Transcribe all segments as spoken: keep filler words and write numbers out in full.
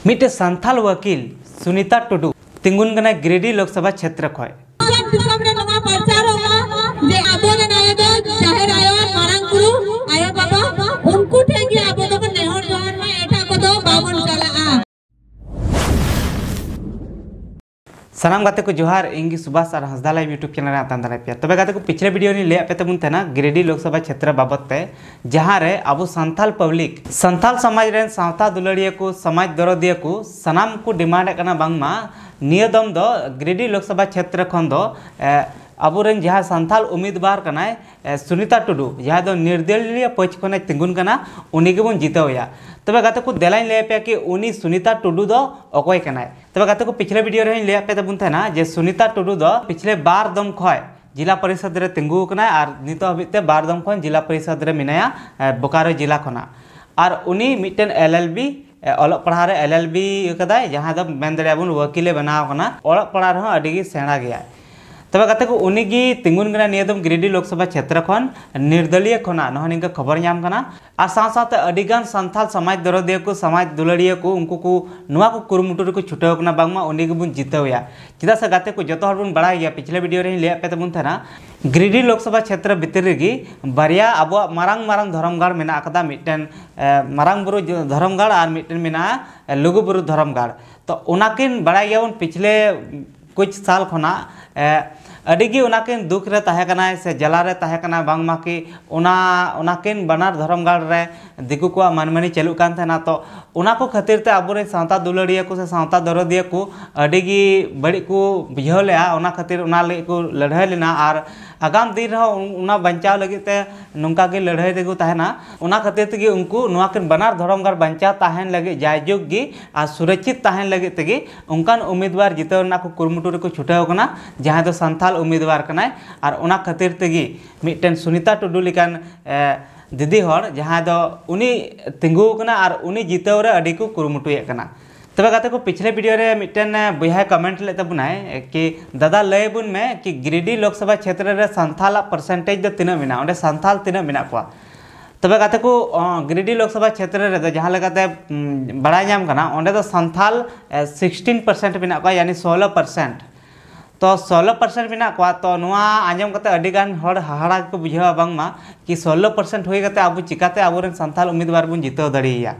ᱢᱤᱫᱴᱮᱱ ᱥᱟᱱᱛᱟᱲ ᱣᱟᱹᱠᱤᱞ ᱥᱩᱱᱤᱛᱟ ᱴᱩᱰᱩ ᱛᱤᱸᱜᱩᱱ ᱠᱟᱱᱟᱭ ᱜᱤᱨᱤᱰᱤ ᱞᱳᱠᱥᱚᱵᱷᱟ ᱪᱷᱮᱛᱨᱚ ᱠᱷᱚᱱ᱾ ᱫᱤᱥᱚᱢ ᱨᱮ ᱱᱚᱣᱟ ᱯᱨᱚᱪᱟᱨᱚᱜᱼᱟ ᱡᱮ ᱟᱵᱚᱨᱮᱱ ᱟᱭᱳ ᱫᱚ ᱡᱟᱦᱮᱨ ᱟᱭᱳ ᱟᱨ ᱢᱟᱨᱟᱝ ᱵᱩᱨᱩ ᱟᱭᱳ ᱵᱟᱵᱟ, ᱩᱱᱠᱩ ᱴᱷᱮᱱ ᱜᱮ ᱟᱵᱚ ᱫᱚᱵᱚᱱ ᱱᱮᱦᱚᱨ ᱡᱚᱦᱟᱨ ᱢᱟ, ᱮᱴᱟᱜ ᱠᱚᱫᱚ ᱵᱟᱵᱚᱱ ᱪᱟᱞᱟᱜᱼᱟ᱾ ᱥᱟᱱᱟᱢ ᱜᱟᱛᱮ ᱠᱚ ᱡᱚᱦᱟᱨ, ᱤᱧ ᱜᱮ ᱥᱩᱵᱷᱟᱥ ᱟᱨ ᱦᱟᱸᱥᱫᱟ ᱞᱟᱭᱤᱵᱷ YouTube ᱪᱮᱱᱮᱞ ᱨᱮ ᱟᱛᱟᱝ ᱫᱟᱨᱟᱭ ᱯᱮᱭᱟ᱾ ᱛᱚᱵᱮ ᱜᱟᱛᱮ ᱠᱚ, ᱯᱤᱪᱷᱞᱮ ᱵᱷᱤᱰᱤᱭᱳ ᱨᱤᱧ ᱞᱟᱹᱭᱟᱫ ᱯᱮ ᱛᱟᱵᱚᱱ ᱛᱟᱦᱮᱱᱟ ᱜᱤᱨᱤᱰᱤ ᱞᱳᱠᱥᱚᱵᱷᱟ ᱪᱷᱮᱛᱨᱚ ᱵᱟᱵᱚᱛ ᱛᱮ, ᱡᱟᱦᱟᱸ ᱨᱮ ᱟᱵᱚ ᱥᱟᱱᱛᱟᱞ ᱯᱟᱵᱽᱞᱤᱠ, ᱥᱟᱱᱛᱟᱞ ᱥᱚᱢᱟᱡᱽ ᱨᱮᱱ ᱥᱟᱶᱛᱟ ᱫᱩᱞᱟᱹᱲᱤᱭᱟᱹ ᱠᱚ, ᱥᱚᱢᱟᱡᱽ ᱫᱚᱨᱚᱫᱤᱭᱟᱹ ᱠᱚ ᱥᱟᱱᱟᱢ ᱠᱚ ᱰᱤᱢᱟᱱᱰ ᱮᱫ ᱠᱟᱱᱟ ᱵᱟᱝᱢᱟ ᱱᱤᱭᱟᱹ ᱫᱚᱢ ᱫᱚ ᱜᱤᱨᱤᱰᱤ ᱞᱳᱠᱥᱚᱵᱷᱟ ᱪᱷᱮᱛᱨᱚ ᱠᱷᱚᱱ ᱫᱚ, ᱮ, ᱟᱵᱚᱨᱮᱱ ᱡᱟᱦᱟᱸᱭ ᱥᱟᱱᱛᱟᱞ ᱩᱢᱤᱫᱣᱟᱨ ᱠᱟᱱᱟᱭ, ᱮ, ᱥᱩᱱᱤᱛᱟ ᱴᱩᱰᱩ, ᱡᱟᱦᱟᱸᱭ ᱫᱚ ᱱᱤᱨᱫᱚᱞᱤᱭᱟᱹ ᱯᱟᱹᱪ ᱠᱷᱚᱱᱮ ᱛᱤᱸᱜᱩᱱ ᱠᱟᱱᱟ, ᱩᱱᱤ ᱜᱮᱵᱚᱱ ᱡᱤᱛᱟᱹᱣ ᱮᱭᱟ᱾ ᱛᱚᱵᱮ ᱜᱟᱛᱮ ᱠᱚ, ᱫᱮᱞᱟᱧ ᱞᱟᱹᱭ ᱟᱯᱮᱭᱟ ᱠᱤ ᱩᱱᱤ ᱥᱩᱱᱤᱛᱟ ᱴᱩᱰᱩ ᱫᱚ ᱚᱠᱚᱭ ᱠᱟᱱᱟᱭ᱾ ᱛᱚᱵᱮ ᱜᱟᱛᱮ ᱠᱚ, ᱯᱤᱪᱷᱞᱮ ᱵᱷᱤᱰᱤᱭᱳ ᱨᱮᱦᱚᱸᱧ ᱞᱟᱹᱭᱟᱫ ᱯᱮ ᱛᱟᱵᱚᱱ ᱛᱟᱦᱮᱱᱟ ᱡᱮ ᱥᱩᱱᱤᱛᱟ ᱴᱩᱰᱩ ᱫᱚ ᱯᱤᱪᱷᱞᱮ ᱵᱟᱨ ᱫᱚᱢ ᱠᱷᱚᱱ ᱡᱤᱞᱟ ᱯᱚᱨᱤᱥᱚᱫ ᱨᱮ ᱛᱤᱸᱜᱩ ᱟᱠᱟᱱᱟᱭ ᱟᱨ ᱱᱤᱛᱚᱜ ᱦᱟᱹᱵᱤᱡ ᱛᱮ ᱵᱟᱨ ᱫᱚᱢ ᱠᱷᱚᱱ ᱡᱤᱞᱟ ᱯᱚᱨᱤᱥᱚᱫ ᱨᱮ ᱢᱮᱱᱟᱭᱟ, ᱮ, ᱵᱳᱠᱟᱨᱳ ᱡᱤᱞᱟ ᱠᱷᱚᱱᱟᱜ᱾ ᱟᱨ ᱩᱱᱤ ᱢᱤᱫᱴᱮᱱ ᱮᱞ ᱮᱞ ᱵᱤ, ᱮ, ᱚᱞᱚᱜ ᱯᱟᱲᱦᱟᱣ ᱨᱮ ᱮᱞ ᱮᱞ ᱵᱤ ᱟᱠᱟᱫᱟᱭ, ᱡᱟᱦᱟᱸ ᱫᱚ ᱢᱮᱱ ᱫᱟᱲᱮᱭᱟᱜᱼᱟ ᱵᱚᱱ ᱣᱟᱹᱠᱤᱞᱮ ᱵᱮᱱᱟᱣ ᱟᱠᱟᱱᱟ᱾ ᱚᱞᱚᱜ ᱯᱟᱲᱦᱟᱣ ᱨᱮᱦᱚᱸ ᱟᱹᱰᱤ ᱜᱮ ᱥᱮᱬᱟ ᱜᱮᱭᱟᱭ᱾ ᱛᱚᱵᱮ ᱜᱟᱛᱮ ᱠᱚ, ᱩᱱᱤ ᱜᱮ ᱛᱤᱸᱜᱩᱱ ᱠᱟᱱᱟ ᱱᱤᱭᱟᱹ ᱫᱚᱢ ᱜᱤᱨᱤᱰᱤ ᱞᱳᱠᱥᱚᱵᱷᱟ ᱪᱷᱮᱛᱨᱚ ᱠᱷᱚᱱ ᱱᱤᱨᱫᱚᱞᱤᱭᱟᱹ ᱠᱷᱚᱱᱟᱜ, ᱱᱚᱜᱼᱚ ᱱᱤᱝᱠᱟ ᱠᱷᱚᱵᱚᱨ ᱧᱟᱢ ᱠᱟᱱᱟ᱾ ᱟᱨ ᱥᱟᱶ ᱥᱟᱶᱛᱮ ᱟᱹᱰᱤᱜᱟᱱ ᱥᱟᱱᱛᱟᱲ ᱥᱚᱢᱟᱡᱽ ᱫᱚᱨᱚᱫᱤᱭᱟᱹ ᱠᱚ, ᱥᱚᱢᱟᱡᱽ ᱫᱩᱞᱟᱹᱲᱤᱭᱟᱹ ᱠᱚ, ᱩᱱᱠᱩ ᱠᱚ ᱱᱚᱣᱟ ᱠᱚ ᱠᱩᱨᱩᱢᱩᱴᱩ ᱨᱮᱠᱚ ᱪᱷᱩᱴᱟᱹᱣ ᱠᱟᱱᱟ ᱵᱟᱝᱢᱟ ᱩᱱᱤ ᱜᱮᱵᱚᱱ ᱡᱤᱛᱟᱹᱣ ᱮᱭᱟ᱾ ᱪᱮᱫᱟᱜ ᱥᱮ ᱜᱟᱛᱮ ᱠᱚ, ᱡᱚᱛᱚ ᱦᱚᱲ ᱵᱚᱱ ᱵᱟᱲᱟᱭ ᱜᱮᱭᱟ, ᱯᱤᱪᱷᱞᱮ ᱵᱷᱤᱰᱤᱭᱳ ᱨᱮᱧ ᱞᱟᱹᱭᱟᱫ ᱯᱮ ᱛᱟᱵᱚᱱ ᱛᱟᱦᱮᱱᱟ, ᱜᱤᱨᱤᱰᱤ ᱞᱳᱠᱥᱚᱵᱷᱟ ᱪᱷᱮᱛᱨᱚ ᱵᱷᱤᱛᱤᱨ ᱨᱮᱜᱮ ᱵᱟᱨᱭᱟ ᱟᱵᱚᱣᱟᱜ ᱢᱟᱨᱟᱝ ᱢᱟᱨᱟᱝ ᱫᱷᱚᱨᱚᱢ ᱜᱟᱲ ᱢᱮᱱᱟᱜ ᱟᱠᱟᱫᱟ᱾ ᱢᱤᱫᱴᱮᱱ, ᱮ, ᱢᱟᱨᱟᱝ ᱵᱩᱨᱩ ᱡᱚ-, ᱫᱷᱚᱨᱚᱢ ᱜᱟᱲ ᱟᱨ ᱢᱤᱫᱴᱮᱱ ᱢᱮᱱᱟᱜᱼᱟ, ᱮ, ᱞᱩᱜᱩ ᱵᱩᱨᱩ ᱫᱷᱚᱨᱚᱢ ᱜᱟᱲ᱾ ᱛᱚ ᱚᱱᱟᱠᱤᱱ ᱵᱟᱲᱟᱭ ᱜᱮᱭᱟᱵᱚᱱ ᱯᱤᱪᱷᱞᱮ ᱠᱩᱪ ᱥᱟᱞ ᱠᱷᱚᱱᱟᱜ, ᱮ, ᱟᱹᱰᱤ ᱜᱮ ᱚᱱᱟᱠᱤᱱ ᱫᱩᱠ ᱨᱮ ᱛᱟᱦᱮᱸ ᱠᱟᱱᱟᱭ ᱥᱮ ᱡᱟᱞᱟ ᱨᱮ ᱛᱟᱦᱮᱸ ᱠᱟᱱᱟᱭ ᱵᱟᱝᱢᱟ ᱠᱤ ᱚᱱᱟ, ᱚᱱᱟᱠᱤᱱ ᱵᱟᱱᱟᱨ ᱫᱷᱚᱨᱚᱢ ᱜᱟᱲ ᱨᱮ ᱫᱤᱠᱩ ᱠᱚᱣᱟᱜ ᱢᱟᱹᱱᱢᱟᱹᱱᱤ ᱪᱟᱹᱞᱩᱜ ᱠᱟᱱ ᱛᱟᱦᱮᱱᱟ᱾ ᱛᱚ ᱚᱱᱟ ᱠᱚ ᱠᱷᱟᱹᱛᱤᱨ ᱛᱮ ᱟᱵᱚᱨᱮᱱ ᱥᱟᱶᱛᱟ ᱫᱩᱞᱟᱹᱲᱤᱭᱟᱹ ᱠᱚ ᱥᱮ ᱥᱟᱶᱛᱟ ᱫᱚᱨᱚᱫᱤᱭᱟᱹ ᱠᱚ ᱟᱹᱰᱤ ᱜᱮ ᱵᱟᱹᱲᱤᱡ ᱠᱚ ᱵᱩᱡᱷᱟᱹᱣ ᱞᱮᱜᱼᱟ᱾ ᱚᱱᱟ ᱠᱷᱟᱹᱛᱤᱨ ᱚᱱᱟ ᱞᱟᱹᱜᱤᱫ ᱠᱚ ᱞᱟᱹᱲᱦᱟᱹᱭ ᱞᱮᱱᱟ ᱟᱨ ᱟᱜᱟᱢ ᱫᱤᱱ ᱨᱮᱦᱚᱸ ᱚᱱᱟ ᱵᱟᱧᱪᱟᱣ ᱞᱟᱹᱜᱤᱫ ᱛᱮ ᱱᱚᱝᱠᱟ ᱜᱮ ᱞᱟᱹᱲᱦᱟᱹᱭ ᱨᱮᱠᱚ ᱛᱟᱦᱮᱱᱟ᱾ ᱚᱱᱟ ᱠᱷᱟᱹᱛᱤᱨ ᱛᱮᱜᱮ ᱩᱱᱠᱩ ᱱᱚᱣᱟ ᱠᱤᱱ ᱵᱟᱱᱟᱨ ᱫᱷᱚᱨᱚᱢ ᱜᱟᱲ ᱵᱟᱧᱪᱟᱣ ᱛᱟᱦᱮᱱ ᱞᱟᱹᱜᱤᱫ ᱡᱟᱭᱡᱩᱜᱽ ᱜᱮ ᱟᱨ ᱥᱩᱨᱚᱠᱪᱷᱤᱛ ᱛᱟᱦᱮᱱ ᱞᱟᱹᱜᱤᱫ ᱛᱮᱜᱮ ᱚᱱᱠᱟᱱ ᱩᱢᱤᱫᱣᱟᱨ ᱡᱤᱛᱟᱹᱣ ᱨᱮᱱᱟᱜ ᱠᱚ ᱠᱩᱨᱩᱢᱩᱴᱩ ᱨᱮᱠᱚ ᱪᱷᱩᱴᱟᱹᱣ ᱠᱟᱱᱟ, ᱡᱟᱦᱟᱸᱭ ᱫᱚ ᱥᱟᱱᱛᱟᱞ ᱩᱢᱤᱫᱣᱟᱨ ᱠᱟᱱᱟᱭ᱾ ᱟᱨ ᱚᱱᱟ ᱠᱷᱟᱹᱛᱤᱨ ᱛᱮᱜᱮ ᱢᱤᱫᱴᱮᱱ ᱥᱩᱱᱤᱛᱟ ᱴᱩᱰᱩ ᱞᱮᱠᱟᱱ, ᱮ, ᱫᱤᱫᱤ ᱦᱚᱲ, ᱡᱟᱦᱟᱸᱭ ᱫᱚ ᱩᱱᱤ ᱛᱤᱸᱜᱩ ᱟᱠᱟᱱᱟ ᱟᱨ ᱩᱱᱤ ᱡᱤᱛᱟᱹᱣ ᱨᱮ ᱟᱹᱰᱤ ᱠᱚ ᱠᱩᱨᱩᱢᱩᱴᱩᱭᱮᱫ ᱠᱟᱱᱟ᱾ ᱛᱚᱵᱮ ᱜᱟᱛᱮ ᱠᱚ, ᱯᱤᱪᱷᱞᱮ ᱵᱷᱤᱰᱤᱭᱳ ᱨᱮ ᱢᱤᱫᱴᱮᱱ, ᱮ, ᱵᱚᱭᱦᱟᱭ ᱠᱚᱢᱮᱱᱴ ᱞᱮᱫ ᱛᱟᱵᱚᱱᱟᱭ, ᱮ, ᱠᱤ, "ᱫᱟᱫᱟ, ᱞᱟᱹᱭ ᱵᱚᱱ ᱢᱮ ᱠᱤ ᱜᱤᱨᱤᱰᱤ ᱞᱳᱠᱥᱚᱵᱷᱟ ᱪᱷᱮᱛᱨᱚ ᱨᱮ ᱥᱟᱱᱛᱟᱞᱟᱜ ᱯᱟᱨᱥᱮᱱᱴᱮᱡᱽ ᱫᱚ ᱛᱤᱱᱟᱹᱜ ᱢᱮᱱᱟᱜᱼᱟ, ᱚᱸᱰᱮ ᱥᱟᱱᱛᱟᱞ ᱛᱤᱱᱟᱹᱜ ᱢᱮᱱᱟᱜ ᱠᱚᱣᱟ?" ᱛᱚᱵᱮ ᱜᱟᱛᱮ ᱠᱚ, ᱚ, ᱜᱤᱨᱤᱰᱤ ᱞᱳᱠᱥᱚᱵᱷᱟ ᱪᱷᱮᱛᱨᱚ ᱨᱮᱫᱚ ᱡᱟᱦᱟᱸ ᱞᱮᱠᱟᱛᱮ, ᱩᱢ, ᱵᱟᱲᱟᱭ ᱧᱟᱢ ᱠᱟᱱᱟ, ᱚᱸᱰᱮ ᱫᱚ ᱥᱟᱱᱛᱷᱟᱞ ᱥᱤᱠᱥᱴᱤᱱ ᱯᱟᱨᱥᱮᱱᱴ ᱢᱮᱱᱟᱜ ᱠᱚᱣᱟ, ᱭᱟᱱᱤ ᱥᱳᱞᱳ ᱯᱟᱨᱥᱮᱱᱴ᱾ ᱛᱚ ᱥᱳᱞᱳ ᱯᱟᱨᱥᱮᱱᱴ ᱢᱮᱱᱟᱜ ᱠᱚᱣᱟ, ᱛᱚ ᱱᱚᱣᱟ ᱟᱸᱡᱚᱢ ᱠᱟᱛᱮ ᱟᱹᱰᱤ ᱜᱟᱱ ᱦᱚᱲ ᱦᱟᱦᱟᱲᱟ ᱜᱮᱠᱚ ᱵᱩᱡᱷᱟᱹᱣᱟ, ᱵᱟᱝᱢᱟ ᱠᱤ ᱥᱳᱞᱳ ᱯᱟᱨᱥᱮᱱᱴ ᱦᱩᱭ ᱠᱟᱛᱮ ᱟᱵᱚ ᱪᱤᱠᱟᱛᱮ ᱟᱵᱚᱨᱮᱱ ᱥᱟᱱᱛᱷᱟᱞ ᱩᱢᱤᱫᱣᱟᱨ ᱵᱚᱱ ᱡᱤᱛᱟᱹᱣ ᱫᱟᱲᱮᱭᱟᱭᱟ?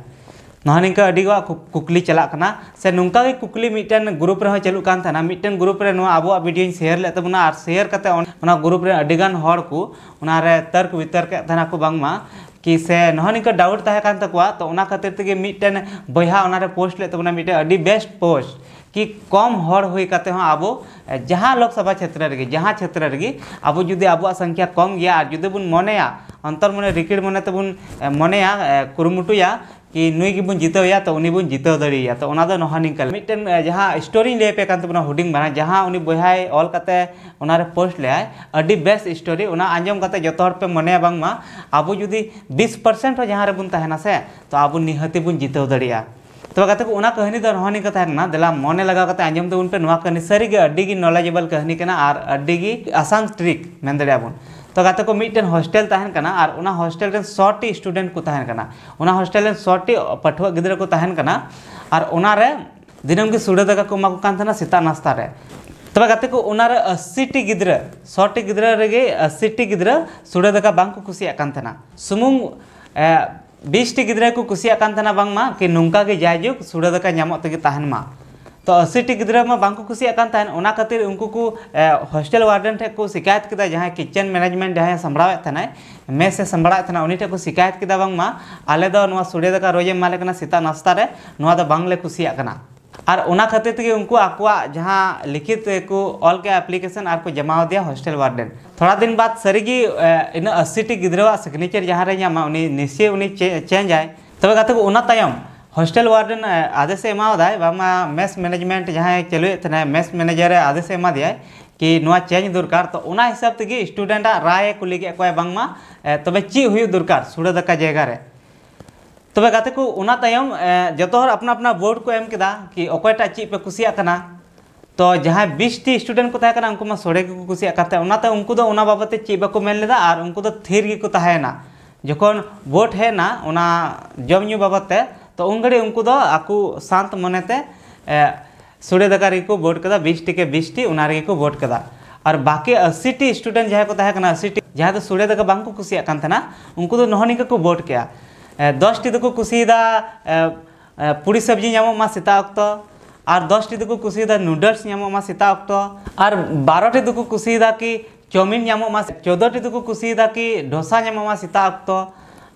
ᱱᱚᱣᱟ ᱱᱤᱝᱠᱟᱹ ᱟᱹᱰᱤ ᱠᱚᱣᱟᱜ ᱠᱩ-, ᱠᱩᱠᱞᱤ ᱪᱟᱞᱟᱜ ᱠᱟᱱᱟ, ᱥᱮ ᱱᱚᱝᱠᱟ ᱜᱮ ᱠᱩᱠᱞᱤ ᱢᱤᱫᱴᱮᱱ ᱜᱨᱩᱯ ᱨᱮᱦᱚᱸ ᱪᱟᱹᱞᱩᱜ ᱠᱟᱱ ᱛᱟᱦᱮᱱᱟ᱾ ᱢᱤᱫᱴᱮᱱ ᱜᱨᱩᱯ ᱨᱮ ᱱᱚᱣᱟ ᱟᱵᱚᱣᱟᱜ ᱵᱷᱤᱰᱤᱭᱳᱧ ᱥᱮᱭᱟᱨ ᱞᱮᱫ ᱛᱟᱵᱚᱱᱟ, ᱟᱨ ᱥᱮᱭᱟᱨ ᱠᱟᱛᱮ ᱚᱱ-, ᱚᱱᱟ ᱜᱨᱩᱯ ᱨᱮ ᱟᱹᱰᱤ ᱜᱟᱱ ᱦᱚᱲ ᱠᱚ ᱚᱱᱟᱨᱮ ᱛᱟᱨᱠ ᱵᱤᱛᱚᱨᱠ ᱮᱫ ᱛᱟᱦᱮᱱᱟ ᱠᱚ, ᱵᱟᱝᱢᱟ ᱠᱤ ᱥᱮ ᱱᱚᱜᱼᱚ ᱱᱤᱝᱠᱟᱹ ᱰᱟᱣᱩᱴ ᱛᱟᱦᱮᱸ ᱠᱟᱱ ᱛᱟᱠᱚᱣᱟ᱾ ᱛᱚ ᱚᱱᱟ ᱠᱷᱟᱹᱛᱤᱨ ᱛᱮᱜᱮ ᱢᱤᱫᱴᱮᱱ ᱵᱚᱭᱦᱟ ᱚᱱᱟᱨᱮ ᱯᱳᱥᱴ ᱞᱮᱫ ᱛᱟᱵᱚᱱᱟ, ᱢᱤᱫᱴᱮᱱ ᱟᱹᱰᱤ ᱵᱮᱥᱴ ᱯᱳᱥᱴ, ᱠᱤ ᱠᱚᱢ ᱦᱚᱲ ᱦᱩᱭ ᱠᱟᱛᱮ ᱦᱚᱸ ᱟᱵᱚ, ᱮ, ᱡᱟᱦᱟᱸ ᱞᱳᱠᱥᱚᱵᱷᱟ ᱪᱷᱮᱛᱨᱚ ᱨᱮᱜᱮ, ᱡᱟᱦᱟᱸ ᱪᱷᱮᱛᱨᱚ ᱨᱮᱜᱮ ᱟᱵᱚ ᱡᱩᱫᱤ ᱟᱵᱚᱣᱟᱜ ᱥᱚᱝᱠᱷᱭᱟ ᱠᱚᱢ ᱜᱮᱭᱟ ᱟᱨ ᱡᱩᱫᱤ ᱵᱚᱱ ᱢᱚᱱᱮᱭᱟ, ᱚᱱᱛᱚᱨ ᱢᱚᱱᱮ ᱨᱤᱠᱤᱲ ᱢᱚᱱᱮ ᱛᱮᱵᱚᱱ, ᱮ, ᱢᱚᱱᱮᱭᱟ, ᱮ, ᱠᱩᱨᱩᱢᱩᱴᱩᱭᱟ ᱠᱤ ᱱᱩᱭ ᱜᱮᱵᱚᱱ ᱡᱤᱛᱟᱹᱣᱮᱭᱟ, ᱛᱚ ᱩᱱᱤ ᱵᱚᱱ ᱡᱤᱛᱟᱹᱣ ᱫᱟᱲᱮᱭᱟᱭᱟ᱾ ᱛᱚ ᱚᱱᱟ ᱫᱚ ᱱᱚᱣᱟ ᱱᱤᱝᱠᱟ ᱢᱤᱫᱴᱮᱱ, ᱮ, ᱡᱟᱦᱟᱸ ᱥᱴᱳᱨᱤᱧ ᱞᱟᱹᱭ ᱟᱯᱮ ᱠᱟᱱ ᱛᱟᱵᱚᱱᱟ ᱦᱩᱰᱤᱧ ᱢᱟᱨᱟᱝ, ᱡᱟᱦᱟᱸ ᱩᱱᱤ ᱵᱚᱭᱦᱟᱭ ᱚᱞ ᱠᱟᱛᱮ ᱚᱱᱟᱨᱮ ᱯᱳᱥᱴ ᱞᱮᱜᱼᱟᱭ, ᱟᱹᱰᱤ ᱵᱮᱥ ᱥᱴᱳᱨᱤ᱾ ᱚᱱᱟ ᱟᱸᱡᱚᱢ ᱠᱟᱛᱮ ᱡᱚᱛᱚ ᱦᱚᱲ ᱯᱮ ᱢᱚᱱᱮᱭᱟ ᱵᱟᱝᱢᱟ ᱟᱵᱚ ᱡᱩᱫᱤ ᱵᱤᱥ ᱯᱟᱨᱥᱮᱱᱴ ᱦᱚᱸ ᱡᱟᱦᱟᱸ ᱨᱮᱵᱚᱱ ᱛᱟᱦᱮᱱᱟ ᱥᱮ, ᱛᱚ ᱟᱵᱚ ᱱᱤᱦᱟᱹᱛᱤ ᱵᱚᱱ ᱡᱤᱛᱟᱹᱣ ᱫᱟᱲᱮᱭᱟᱜᱼᱟ᱾ ᱛᱚᱵᱮ ᱜᱟᱛᱮ ᱠᱚ, ᱚᱱᱟ ᱠᱟᱹᱦᱱᱤ ᱫᱚ ᱱᱚᱜᱼᱚ ᱱᱤᱝᱠᱟ ᱛᱟᱦᱮᱸ ᱠᱟᱱᱟ᱾ ᱫᱮᱞᱟ ᱢᱚᱱᱮ ᱞᱟᱜᱟᱣ ᱠᱟᱛᱮ ᱟᱸᱡᱚᱢ ᱛᱟᱵᱚᱱ ᱯᱮ᱾ ᱱᱚᱣᱟ ᱠᱟᱹᱦᱱᱤ ᱥᱟᱹᱨᱤᱜᱮ ᱟᱹᱰᱤ ᱜᱮ ᱱᱚᱞᱮᱡᱮᱵᱚᱞ ᱠᱟᱹᱦᱱᱤ ᱠᱟᱱᱟ ᱟᱨ ᱟᱹᱰᱤ ᱜᱮ ᱟᱥᱟᱱ ᱴᱨᱤᱠ ᱢᱮᱱ ᱫᱟᱲᱮᱭᱟᱜᱼᱟ ᱵᱚᱱ᱾ ᱛᱚ ᱜᱟᱛᱮ ᱠᱚ, ᱢᱤᱫᱴᱮᱱ ᱦᱳᱥᱴᱮᱞ ᱛᱟᱦᱮᱱ ᱠᱟᱱᱟ ᱟᱨ ᱚᱱᱟ ᱦᱳᱥᱴᱮᱞ ᱨᱮᱱ ᱥᱚ ᱴᱤ ᱥᱴᱩᱰᱮᱱᱴ ᱠᱚ ᱛᱟᱦᱮᱱ ᱠᱟᱱᱟ᱾ ᱚᱱᱟ ᱦᱳᱥᱴᱮᱞ ᱨᱮᱱ ᱥᱚ ᱴᱤ ᱯᱟᱹᱴᱷᱩᱣᱟᱹ ᱜᱤᱫᱽᱨᱟᱹ ᱠᱚ ᱛᱟᱦᱮᱱ ᱠᱟᱱᱟ ᱟᱨ ᱚᱱᱟᱨᱮ ᱫᱤᱱᱟᱹᱢ ᱜᱮ ᱥᱩᱲᱟᱹ ᱫᱟᱠᱟ ᱠᱚ ᱮᱢᱟ ᱠᱚ ᱠᱟᱱ ᱛᱟᱦᱮᱱᱟ ᱥᱮᱛᱟᱜ ᱱᱟᱥᱛᱟ ᱨᱮ᱾ ᱛᱚᱵᱮ ᱜᱟᱛᱮ ᱠᱚ, ᱚᱱᱟᱨᱮ ᱟᱥᱤ ᱴᱤ ᱜᱤᱫᱽᱨᱟᱹ, ᱥᱚ ᱴᱤ ᱜᱤᱫᱽᱨᱟᱹ ᱨᱮᱜᱮ ᱟᱥᱤ ᱴᱤ ᱜᱤᱫᱽᱨᱟᱹ ᱥᱩᱲᱟᱹ ᱫᱟᱠᱟ ᱵᱟᱝ ᱠᱚ ᱠᱩᱥᱤᱭᱟᱜ ᱠᱟᱱ ᱛᱟᱦᱮᱱᱟ᱾ ᱥᱩᱢᱩᱝ, ᱮ, ᱵᱤᱥ ᱴᱤ ᱜᱤᱫᱽᱨᱟᱹ ᱠᱚ ᱠᱩᱥᱤᱭᱟᱜ ᱠᱟᱱ ᱛᱟᱦᱮᱱᱟ ᱵᱟᱝᱢᱟ ᱠᱤ ᱱᱚᱝᱠᱟ ᱜᱮ ᱡᱟᱭᱡᱩᱜᱽ ᱥᱩᱲᱟᱹ ᱫᱟᱠᱟ ᱧᱟᱢᱚᱜ ᱛᱮᱜᱮ ᱛᱟᱦᱮᱱ ᱢᱟ᱾ ᱛᱚ ᱟᱥᱤ ᱴᱤ ᱜᱤᱫᱽᱨᱟᱹ ᱢᱟ ᱵᱟᱝ ᱠᱚ ᱠᱩᱥᱤᱭᱟᱜ ᱠᱟᱱ ᱛᱟᱦᱮᱱ, ᱚᱱᱟ ᱠᱷᱟᱹᱛᱤᱨ ᱩᱱᱠᱩ ᱠᱚ, ᱮ, ᱦᱳᱥᱴᱮᱞ ᱣᱟᱨᱰᱮᱱ ᱴᱷᱮᱱ ᱠᱚ ᱥᱤᱠᱟᱭᱮᱛ ᱠᱮᱫᱟ, ᱡᱟᱦᱟᱸᱭ ᱠᱤᱪᱮᱱ ᱢᱮᱱᱮᱡᱽᱢᱮᱱᱴ ᱡᱟᱦᱟᱸᱭ ᱥᱟᱢᱵᱲᱟᱣᱮᱫ ᱛᱟᱦᱮᱱᱟᱭ, ᱢᱮᱥ ᱮ ᱥᱟᱢᱵᱲᱟᱣᱮᱫ ᱛᱟᱦᱮᱱᱟ, ᱩᱱᱤ ᱴᱷᱮᱱ ᱠᱚ ᱥᱤᱠᱟᱭᱮᱛ ᱠᱮᱫᱟ ᱵᱟᱝᱢᱟ ᱟᱞᱮ ᱫᱚ ᱱᱚᱣᱟ ᱥᱩᱲᱟᱹ ᱫᱟᱠᱟ ᱨᱳᱡᱽ ᱮᱢ ᱮᱢᱟ ᱞᱮ ᱠᱟᱱᱟ ᱥᱮᱛᱟᱜ ᱱᱟᱥᱛᱟ ᱨᱮ, ᱱᱚᱣᱟ ᱫᱚ ᱵᱟᱝᱞᱮ ᱠᱩᱥᱤᱭᱟᱜ ᱠᱟᱱᱟ᱾ ᱟᱨ ᱚᱱᱟ ᱠᱷᱟᱹᱛᱤᱨ ᱛᱮᱜᱮ ᱩᱱᱠᱩ ᱟᱠᱚᱣᱟᱜ ᱡᱟᱦᱟᱸ ᱞᱤᱠᱷᱤᱛ ᱛᱮᱠᱚ ᱚᱞ ᱠᱮᱫᱼᱟ ᱮᱯᱞᱤᱠᱮᱥᱚᱱ ᱟᱨ ᱠᱚ ᱡᱚᱢᱟ ᱟᱫᱮᱭᱟ ᱦᱳᱥᱴᱮᱞ ᱣᱟᱨᱰᱮᱱ᱾ ᱛᱷᱚᱲᱟ ᱫᱤᱱ ᱵᱟᱫ ᱥᱟᱹᱨᱤᱜᱮ, ᱮ, ᱤᱱᱟᱹ ᱟᱥᱤ ᱴᱤ ᱜᱤᱫᱽᱨᱟᱹᱣᱟᱜ ᱥᱤᱜᱽᱱᱮᱪᱟᱨ ᱡᱟᱦᱟᱸ ᱨᱮ ᱧᱟᱢᱟ, ᱩᱱᱤ ᱱᱤᱥᱪᱚᱭ ᱩᱱᱤ ᱪᱮ-, ᱪᱮᱧᱡᱽ ᱟᱭ᱾ ᱛᱚᱵᱮ ᱜᱟᱛᱮ ᱠᱚ, ᱚᱱᱟ ᱛᱟᱭᱚᱢ ᱦᱳᱥᱴᱮᱞ ᱣᱟᱨᱰᱮᱱ, ᱮ, ᱟᱫᱮᱥ ᱮ ᱮᱢᱟᱣᱟᱫᱟᱭ, ᱵᱟᱝᱢᱟ ᱢᱮᱥ ᱢᱮᱱᱮᱡᱽᱢᱮᱱᱴ ᱡᱟᱦᱟᱸᱭ ᱪᱟᱹᱞᱩᱭᱮᱫ ᱛᱟᱦᱮᱱᱟᱭ, ᱢᱮᱥ ᱢᱮᱱᱮᱡᱟᱨ ᱮ ᱟᱫᱮᱥ ᱮ ᱮᱢᱟᱫᱮᱭᱟᱭ ᱠᱤ ᱱᱚᱣᱟ ᱪᱮᱧᱡᱽ ᱫᱚᱨᱠᱟᱨ᱾ ᱛᱚ ᱚᱱᱟ ᱦᱤᱥᱟᱹᱵ ᱛᱮᱜᱮ ᱥᱴᱩᱰᱮᱱᱴ ᱟᱜ ᱨᱟᱭ ᱮ ᱠᱩᱞᱤ ᱠᱮᱫ ᱠᱚᱣᱟᱭ ᱵᱟᱝᱢᱟ, ᱮ, ᱛᱚᱵᱮ ᱪᱮᱫ ᱦᱩᱭᱩᱜ ᱫᱚᱨᱠᱟᱨ ᱥᱩᱲᱟᱹ ᱫᱟᱠᱟ ᱡᱟᱭᱜᱟ ᱨᱮ᱾ ᱛᱚᱵᱮ ᱜᱟᱛᱮ ᱠᱚ, ᱚᱱᱟ ᱛᱟᱭᱚᱢ, ᱮ, ᱡᱚᱛᱚ ᱦᱚᱲ ᱟᱯᱱᱟ ᱟᱯᱱᱟ ᱵᱷᱳᱴ ᱠᱚ ᱮᱢ ᱠᱮᱫᱟ ᱠᱤ ᱚᱠᱚᱭᱴᱟᱜ ᱪᱮᱫ ᱯᱮ ᱠᱩᱥᱤᱭᱟᱜ ᱠᱟᱱᱟ᱾ ᱛᱚ ᱡᱟᱦᱟᱸᱭ ᱵᱤᱥ ᱴᱤ ᱥᱴᱩᱰᱮᱱᱴ ᱠᱚ ᱛᱟᱦᱮᱸ ᱠᱟᱱᱟ, ᱩᱱᱠᱩ ᱢᱟ ᱥᱚᱲᱮ ᱜᱮᱠᱚ ᱠᱩᱥᱤᱭᱟᱜ ᱠᱟᱱ ᱛᱟᱦᱮᱸᱫ, ᱚᱱᱟᱛᱮ ᱩᱱᱠᱩ ᱫᱚ ᱚᱱᱟ ᱵᱟᱵᱚᱫ ᱛᱮ ᱪᱮᱫ ᱵᱟᱠᱚ ᱢᱮᱱ ᱞᱮᱫᱟ ᱟᱨ ᱩᱱᱠᱩ ᱫᱚ ᱛᱷᱤᱨ ᱜᱮᱠᱚ ᱛᱟᱦᱮᱸᱭᱮᱱᱟ᱾ ᱡᱚᱠᱷᱚᱱ ᱵᱷᱳᱴ ᱦᱮᱡ ᱮᱱᱟ ᱚᱱᱟ ᱡᱚᱢ ᱧᱩ ᱵᱟᱵᱚᱫ ᱛᱮ, ᱛᱚ ᱩᱱ ᱜᱷᱟᱹᱲᱤᱡ ᱩᱱᱠᱩ ᱫᱚ ᱟᱠᱚ ᱥᱟᱱᱛ ᱢᱚᱱᱮ ᱛᱮ, ᱮ, ᱥᱩᱲᱮ ᱫᱟᱠᱟ ᱨᱮᱜᱮ ᱠᱚ ᱵᱷᱳᱴ ᱠᱮᱫᱟ, ᱵᱤᱥ ᱴᱤ ᱠᱮ ᱵᱤᱥ ᱴᱤ, ᱚᱱᱟ ᱨᱮᱜᱮ ᱠᱚ ᱵᱷᱳᱴ ᱠᱮᱫᱟ᱾ ᱟᱨ ᱵᱟᱠᱤ ᱟᱥᱤ ᱴᱤ student ᱡᱟᱦᱟᱸᱭ ᱠᱚ ᱛᱟᱦᱮᱸ ᱠᱟᱱᱟ, ᱟᱥᱤ ᱴᱤ, ᱡᱟᱦᱟᱸᱭ ᱫᱚ ᱥᱩᱲᱮ ᱫᱟᱠᱟ ᱵᱟᱝ ᱠᱚ ᱠᱩᱥᱤᱭᱟᱜ ᱠᱟᱱ ᱛᱟᱦᱮᱱᱟ, ᱩᱱᱠᱩ ᱫᱚ ᱱᱚᱜᱼᱚ ᱱᱤᱝᱠᱟ ᱠᱚ ᱵᱷᱳᱴ ᱠᱮᱜᱼᱟ᱾ ᱮ, ᱫᱚᱥ ᱴᱤ ᱫᱚᱠᱚ ᱠᱩᱥᱤᱭᱟᱫᱟ, ᱮ, ᱮ, ᱯᱩᱨᱤ ᱥᱚᱵᱽᱡᱤ ᱧᱟᱢᱚᱜ ᱢᱟ ᱥᱮᱛᱟᱜ ᱚᱠᱛᱚ, ᱟᱨ ᱫᱚᱥ ᱴᱤ ᱫᱚᱠᱚ ᱠᱩᱥᱤᱭᱟᱫᱟ ᱱᱩᱰᱞᱥ ᱧᱟᱢᱚᱜ ᱢᱟ ᱥᱮᱛᱟᱜ ᱚᱠᱛᱚ, ᱟᱨ ᱵᱟᱨᱚ ᱴᱤ ᱫᱚᱠᱚ ᱠᱩᱥᱤᱭᱟᱫᱟ ᱠᱤ ᱪᱟᱣᱢᱤᱱ ᱧᱟᱢᱚᱜ ᱢᱟ, ᱪᱳᱫᱽᱫᱳ ᱴᱤ ᱫᱚᱠᱚ ᱠᱩᱥᱤᱭᱟᱫᱟ ᱠᱤ ᱰᱷᱳᱥᱟ ᱧᱟᱢᱚᱜ ᱢᱟ ᱥᱮᱛᱟᱜ ᱚᱠᱛᱚ,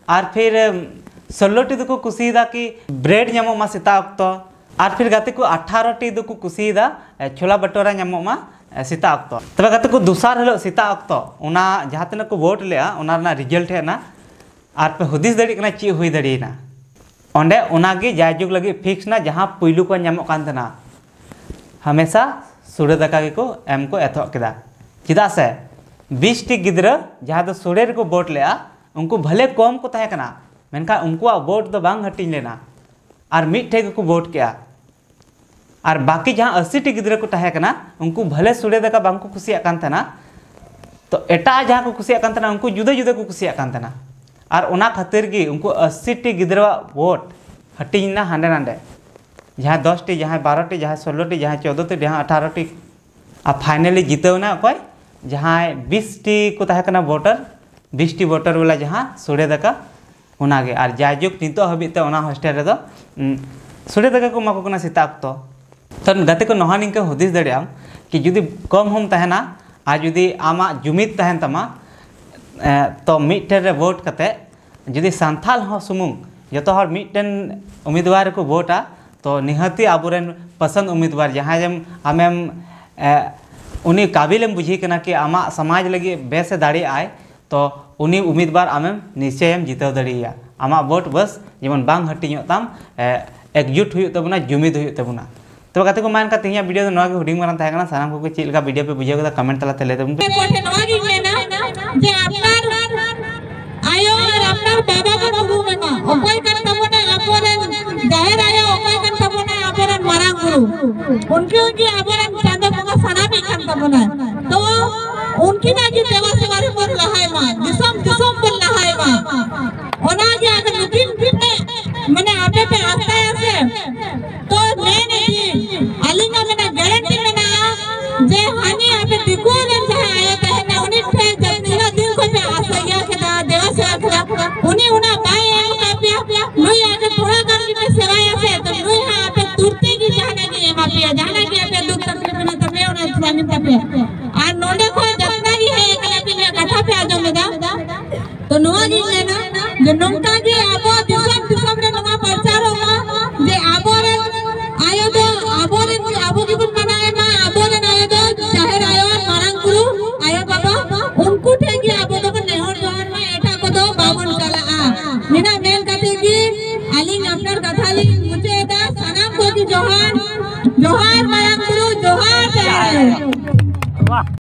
ᱟᱨ ᱯᱷᱤᱨ, ᱮᱢ, ᱥᱳᱞᱞᱳ ᱴᱤ ᱫᱚᱠᱚ ᱠᱩᱥᱤᱭᱟᱫᱟ ᱠᱤ ᱵᱨᱮᱰ ᱧᱟᱢᱚᱜ ᱢᱟ ᱥᱮᱛᱟᱜ ᱚᱠᱛᱚ, ᱟᱨ ᱯᱷᱤᱨ ᱜᱟᱛᱮ ᱠᱚ ᱟᱴᱷᱟᱨᱚ ᱴᱤ ᱫᱚᱠᱚ ᱠᱩᱥᱤᱭᱟᱫᱟ, ᱮ, ᱪᱷᱳᱞᱟ ᱵᱷᱟᱴᱳᱨᱟ ᱧᱟᱢᱚᱜ ᱢᱟ, ᱮ, ᱥᱮᱛᱟᱜ ᱚᱠᱛᱚ᱾ ᱛᱚᱵᱮ ᱜᱟᱛᱮ ᱠᱚ, ᱫᱚᱥᱟᱨ ᱦᱤᱞᱳᱜ ᱥᱮᱛᱟᱜ ᱚᱠᱛᱚ ᱚᱱᱟ ᱡᱟᱦᱟᱸ ᱛᱤᱱᱟᱹᱜ ᱠᱚ ᱵᱷᱳᱴ ᱞᱮᱜᱼᱟ, ᱚᱱᱟ ᱨᱮᱱᱟᱜ ᱨᱮᱡᱟᱞᱴ ᱦᱮᱡ ᱮᱱᱟ᱾ ᱟᱨ ᱯᱮ ᱦᱩᱫᱤᱥ ᱫᱟᱲᱮᱭᱟᱜ ᱠᱟᱱᱟ ᱪᱮᱫ ᱦᱩᱭ ᱫᱟᱲᱮᱭᱮᱱᱟ? ᱚᱸᱰᱮ ᱚᱱᱟᱜᱮ ᱡᱟᱭᱡᱩᱜᱽ ᱞᱟᱹᱜᱤᱫ ᱯᱷᱤᱠᱥ ᱱᱟ, ᱡᱟᱦᱟᱸ ᱯᱩᱭᱞᱩ ᱠᱚ ᱧᱟᱢᱚᱜ ᱠᱟᱱ ᱛᱟᱦᱮᱱᱟ, ᱦᱟᱢᱮᱥᱟ ᱥᱩᱲᱮ ᱫᱟᱠᱟ ᱜᱮᱠᱚ ᱮᱢ ᱠᱚ ᱮᱛᱚᱦᱚᱵ ᱠᱮᱫᱟ᱾ ᱪᱮᱫᱟᱜ ᱥᱮ ᱵᱤᱥ ᱴᱤ ᱜᱤᱫᱽᱨᱟᱹ ᱡᱟᱦᱟᱸ ᱫᱚ ᱥᱩᱲᱮ ᱨᱮᱠᱚ ᱵᱷᱳᱴ ᱞᱮᱜᱼᱟ, ᱩᱱᱠᱩ ᱵᱷᱟᱞᱮ ᱠᱚᱢ ᱠᱚ ᱛᱟᱦᱮᱸ ᱠᱟᱱᱟ, ᱢᱮᱱᱠᱷᱟᱱ ᱩᱱᱠᱩᱣᱟᱜ ᱵᱷᱳᱴ ᱫᱚ ᱵᱟᱝ ᱦᱟᱹᱴᱤᱧ ᱞᱮᱱᱟ ᱟᱨ ᱢᱤᱫ ᱴᱷᱮᱡ ᱜᱮᱠᱚ ᱵᱷᱳᱴ ᱠᱮᱜᱼᱟ᱾ ᱟᱨ ᱵᱟᱹᱠᱤ ᱡᱟᱦᱟᱸ ᱟᱥᱤ ᱴᱤ ᱜᱤᱫᱽᱨᱟᱹ ᱠᱚ ᱛᱟᱦᱮᱸ ᱠᱟᱱᱟ, ᱩᱱᱠᱩ ᱵᱷᱟᱞᱮ ᱥᱩᱲᱮ ᱫᱟᱠᱟ ᱵᱟᱝ ᱠᱚ ᱠᱩᱥᱤᱭᱟᱜ ᱠᱟᱱ ᱛᱟᱦᱮᱱᱟ, ᱛᱚ ᱮᱴᱟᱜ ᱡᱟᱦᱟᱸ ᱠᱚ ᱠᱩᱥᱤᱭᱟᱜ ᱠᱟᱱ ᱛᱟᱦᱮᱱᱟ, ᱩᱱᱠᱩ ᱡᱩᱫᱟᱹ ᱡᱩᱫᱟᱹ ᱠᱚ ᱠᱩᱥᱤᱭᱟᱜ ᱠᱟᱱ ᱛᱟᱦᱮᱱᱟ᱾ ᱟᱨ ᱚᱱᱟ ᱠᱷᱟᱹᱛᱤᱨ ᱜᱮ ᱩᱱᱠᱩ ᱟᱥᱤ ᱴᱤ ᱜᱤᱫᱽᱨᱟᱹᱣᱟᱜ ᱵᱷᱳᱴ ᱦᱟᱹᱴᱤᱧ ᱮᱱᱟ ᱦᱟᱸᱰᱮ ᱱᱟᱰᱮ, ᱡᱟᱦᱟᱸᱭ ᱫᱚᱥ ᱴᱤ, ᱡᱟᱦᱟᱸᱭ ᱵᱟᱨᱚ ᱴᱤ, ᱡᱟᱦᱟᱸᱭ ᱥᱳᱞᱞᱳ ᱴᱤ, ᱡᱟᱦᱟᱸᱭ ᱪᱳᱫᱽᱫᱳ ᱴᱤ, ᱡᱟᱦᱟᱸᱭ ᱟᱴᱷᱟᱨᱚ ᱴᱤ᱾ ᱟᱨ ᱯᱷᱟᱭᱱᱟᱞᱤ ᱡᱤᱛᱟᱹᱣ ᱮᱱᱟ ᱚᱠᱚᱭ? ᱡᱟᱦᱟᱸᱭ ᱵᱤᱥ ᱴᱤ ᱠᱚ ᱛᱟᱦᱮᱸ ᱠᱟᱱᱟ ᱵᱷᱳᱴᱟᱨ, ᱵᱤᱥ ᱴᱤ ᱵᱷᱳᱴᱟᱨ ᱵᱟᱞᱟ ᱡᱟᱦᱟᱸ ᱥᱩᱲᱮ ᱫᱟᱠᱟ, ᱚᱱᱟᱜᱮ᱾ ᱟᱨ ᱡᱟᱭᱡᱩᱜᱽ ᱱᱤᱛᱚᱜ ᱦᱟᱹᱵᱤᱡ ᱛᱮ ᱚᱱᱟ ᱦᱳᱥᱴᱮᱞ ᱨᱮᱫᱚ, ᱩᱸ, ᱥᱩᱲᱮ ᱫᱟᱠᱟ ᱠᱚ ᱮᱢᱟ ᱠᱚ ᱠᱟᱱᱟ ᱥᱮᱛᱟᱜ ᱚᱠᱛᱚ᱾ ᱛᱚ ᱜᱟᱛᱮ ᱠᱚ, ᱱᱚᱣᱟ ᱱᱤᱝᱠᱟᱹ ᱦᱩᱫᱤᱥ ᱫᱟᱲᱮᱭᱟᱜ ᱟᱢ ᱠᱤ ᱡᱩᱫᱤ ᱠᱚᱢ ᱦᱚᱸᱢ ᱛᱟᱦᱮᱱᱟ ᱟᱨ ᱡᱩᱫᱤ ᱟᱢᱟᱜ ᱡᱩᱢᱤᱫ ᱛᱟᱦᱮᱱ ᱛᱟᱢᱟ, ᱮ, ᱛᱚ ᱢᱤᱫᱴᱷᱮᱱ ᱨᱮ ᱵᱷᱳᱴ ᱠᱟᱛᱮ ᱡᱩᱫᱤ ᱥᱟᱱᱛᱷᱟᱞ ᱦᱚᱸ ᱥᱩᱢᱩᱝ ᱡᱚᱛᱚ ᱦᱚᱲ ᱢᱤᱫᱴᱮᱱ ᱩᱢᱤᱫᱣᱟᱨ ᱨᱮᱠᱚ ᱵᱷᱳᱴᱟ, ᱛᱚ ᱱᱤᱦᱟᱹᱛᱤ ᱟᱵᱚᱨᱮᱱ ᱯᱟᱥᱟᱱ ᱩᱢᱤᱫᱣᱟᱨ ᱡᱟᱦᱟᱸᱭ ᱮᱢ, ᱟᱢᱮᱢ, ᱮ, ᱩᱱᱤ ᱠᱟᱵᱤᱞᱮᱢ ᱵᱩᱡᱷᱟᱹᱣ ᱠᱟᱱᱟ ᱠᱤ ᱟᱢᱟᱜ ᱥᱚᱢᱟᱡᱽ ᱞᱟᱹᱜᱤᱫ ᱵᱮᱥ ᱮ ᱫᱟᱲᱮᱭᱟᱜᱼᱟᱭ, ᱛᱚ ᱩᱱᱤ ᱩᱢᱤᱫᱣᱟᱨ ᱟᱢᱮᱢ ᱱᱤᱥᱪᱚᱭᱮᱢ ᱡᱤᱛᱟᱹᱣ ᱫᱟᱲᱮᱭᱟᱭᱟ᱾ ᱟᱢᱟᱜ ᱵᱷᱳᱴ ᱵᱟᱥ ᱡᱮᱢᱚᱱ ᱵᱟᱝ ᱦᱟᱹᱴᱤᱧᱚᱜ ᱛᱟᱢ, ᱮ, ᱮᱠᱡᱩᱴ ᱦᱩᱭᱩᱜ ᱛᱟᱵᱚᱱᱟ, ᱡᱩᱢᱤᱫ ᱦᱩᱭᱩᱜ ᱛᱟᱵᱚᱱᱟ᱾ ᱛᱚᱵᱮ ᱜᱟᱛᱮ ᱠᱚ, ᱢᱟ ᱮᱱᱠᱷᱟᱱ ᱛᱮᱦᱮᱧᱟᱜ ᱵᱷᱤᱰᱤᱭᱳ ᱫᱚ ᱱᱚᱣᱟ ᱜᱮ ᱦᱩᱰᱤᱧ ᱢᱟᱨᱟᱝ ᱛᱟᱦᱮᱸ ᱠᱟᱱᱟ᱾ ᱥᱟᱱᱟᱢ ᱠᱚᱜᱮ ᱪᱮᱫ ᱞᱮᱠᱟ ᱵᱷᱤᱰᱤᱭᱳ ᱯᱮ ᱵᱩᱡᱷᱟᱹᱣ ᱠᱮᱫᱟ, ᱠᱚᱢᱮᱱᱴ ᱛᱟᱞᱟᱛᱮ ᱞᱟᱹᱭ ᱛᱟᱵᱚᱱ ᱯᱮ᱾ ᱟᱯᱮ ᱠᱚᱴᱷᱮᱱ ᱱᱚᱣᱟ ᱜᱤᱧ ᱢᱮᱱᱟ ᱡᱮ ᱟᱯᱱᱟᱨ ᱟᱭᱳ ᱟᱨ ᱟᱯᱱᱟᱨ ᱵᱟᱵᱟ ᱵᱚᱱ ᱩᱨᱩᱢᱮ ᱢᱟ᱾ ᱚᱠᱚᱭ ᱠᱟᱱ ᱛᱟᱵᱚᱱᱟᱭ ᱟᱵᱚᱨᱮᱱ ᱡᱟᱦᱮᱨ ᱟᱭᱳ, ᱚᱠᱚᱭ ᱠᱟᱱ ᱛᱟᱵᱚᱱᱟᱭ ᱟᱵᱚᱨᱮᱱ ᱢᱟᱨᱟᱝ ᱵᱩᱨᱩ, ᱩᱱᱠᱤᱱ ᱜᱮ ᱟᱵᱚᱨᱮᱱ ᱪᱟᱸᱫᱚ ᱵᱚᱸᱜᱟ ᱥᱟᱱᱟᱢᱤᱡ ᱠᱟᱱ ᱛᱟᱵᱚᱱᱟᱭ᱾ ᱛᱚ ᱩᱱᱠᱤᱱᱟᱜ ᱜᱮ ᱫᱮᱵᱟ ᱥᱮᱵᱟ ᱨᱮᱵᱚᱱ ᱞᱟᱦᱟᱭ ᱢᱟ, ᱫᱤᱥᱚᱢ ᱫᱤᱥᱚᱢ ᱵᱚᱱ ᱞᱟᱦᱟᱭ ᱢᱟ᱾ ᱚᱱᱟᱜᱮ ᱟᱫᱚ ᱱᱩᱠᱤᱱ ᱯᱮ, ᱢᱟᱱᱮ ᱟᱯᱮ ᱯᱮ ᱟᱥᱟᱭᱟ ᱥᱮ? ᱛᱚ ᱢᱮᱱ ᱤᱫᱤ, ᱟᱹᱞᱤᱧᱟᱜ ᱢᱮᱱᱟ, ᱜᱮᱨᱮᱱᱴᱤ ᱢᱮᱱᱟᱜᱼᱟ ᱡᱮ ᱦᱟᱹᱱᱤ ᱟᱯᱮ ᱫᱤᱠᱩ ᱨᱮᱱ ᱡᱟᱦᱟᱸᱭ ᱟᱭᱳ ᱛᱟᱦᱮᱱᱟ, ᱩᱱᱤ ᱴᱷᱮᱱ ᱡᱟᱦᱟᱸ ᱛᱤᱱᱟᱹᱜ ᱫᱤᱱ ᱠᱷᱚᱱ ᱯᱮ ᱟᱥᱟᱭᱟ ᱠᱮᱫᱟ, ᱫᱮᱵᱟ ᱥᱮᱵᱟ ᱠᱮᱫᱟ, ᱩᱱᱤ ᱚᱱᱟ ᱵᱟᱭ ᱮᱢ ᱠᱟᱜ ᱯᱮᱭᱟ᱾ ᱱᱩᱭ ᱟᱜᱮ ᱛᱷᱚᱲᱟ ᱜᱟᱱ ᱜᱮᱯᱮ ᱥᱮᱵᱟᱭᱟ ᱥᱮ, ᱛᱚ ᱱᱩᱭ ᱦᱟᱸᱜ ᱟᱯᱮ ᱛᱩᱨᱛᱤ ᱜᱮ ᱡᱟᱦᱟᱱᱟᱜ ᱜᱮ ᱮᱢᱟ ᱯᱮᱭᱟ, ᱡᱟᱦᱟᱱᱟᱜ ᱜᱮ ᱟᱯᱮ ᱫᱩᱠ ᱛᱟᱠᱞᱤᱯ ᱢᱮᱱᱟᱜ ᱛᱟᱯᱮᱭᱟ, ᱚᱱᱟ ᱛᱷᱚᱲᱟ ᱜᱮ ᱛᱟᱯᱮᱭᱟ᱾ ᱟᱨ ᱱᱚᱰᱮ ᱠᱷᱚᱱ ᱡᱟᱛᱨᱟ ᱜᱮ ᱦᱮᱡ ᱟᱠᱟᱱᱟ, ᱯᱮ ᱤᱧᱟᱹᱜ ᱠᱟᱛᱷᱟ ᱯᱮ ᱟᱸᱡᱚᱢ ᱮᱫᱟ᱾ ᱛᱚ ᱱᱚᱣᱟ ᱜᱤᱧ ᱢᱮᱱᱟ ᱡᱮ ᱱᱚᱝᱠᱟ ᱜᱮ ᱟᱵᱚ ᱫᱤᱥᱚᱢ ᱫᱤᱥᱚᱢ ᱨᱮ ᱱᱚᱣᱟ ᱯᱨᱚᱪᱟᱨᱚᱜ ᱢᱟ ᱡᱮ ᱟᱵᱚᱨᱮᱱ ᱟᱭᱳ ᱫᱚ, ᱟᱵᱚᱨᱮᱱ, ᱟᱵᱚ ᱜᱮᱵᱚᱱ ᱢᱟᱱᱟᱣᱮ ᱢᱟ, ᱟᱵᱚᱨᱮᱱ ᱟᱭᱳ ᱫᱚ ᱡᱟᱦᱮᱨ ᱟᱭᱳ ᱟᱨ ᱢᱟᱨᱟᱝ ᱵᱩᱨᱩ ᱟᱭᱳ ᱵᱟᱵᱟ, ᱩᱱᱠᱩ ᱴᱷᱮᱱ ᱜᱮ ᱟᱵᱚ ᱫᱚᱵᱚᱱ ᱱᱮᱦᱚᱨ ᱡᱚᱦᱟᱨ ᱢᱟ, ᱮᱴᱟᱜ ᱠᱚᱫᱚ ᱵᱟᱵᱚᱱ ᱪᱟᱞᱟᱜᱼᱟ᱾ ᱱᱤᱱᱟᱹᱜ ᱢᱮᱱ ᱠᱟᱛᱮ ᱜᱮ ᱟᱹᱞᱤᱧ ᱟᱯᱱᱟᱨ ᱠᱟᱛᱷᱟ ᱞᱤᱧ ᱢᱩᱪᱟᱹᱫ ᱮᱫᱟ᱾ ᱥᱟᱱᱟᱢ ᱠᱚᱜᱮ ᱡᱚᱦᱟᱨ, ᱡᱚᱦᱟᱨ ᱢᱟᱨᱟᱝ ᱵᱩᱨᱩ, ᱡᱚᱦᱟᱨ ᱡᱟᱦᱮᱨ ᱟᱭᱳ᱾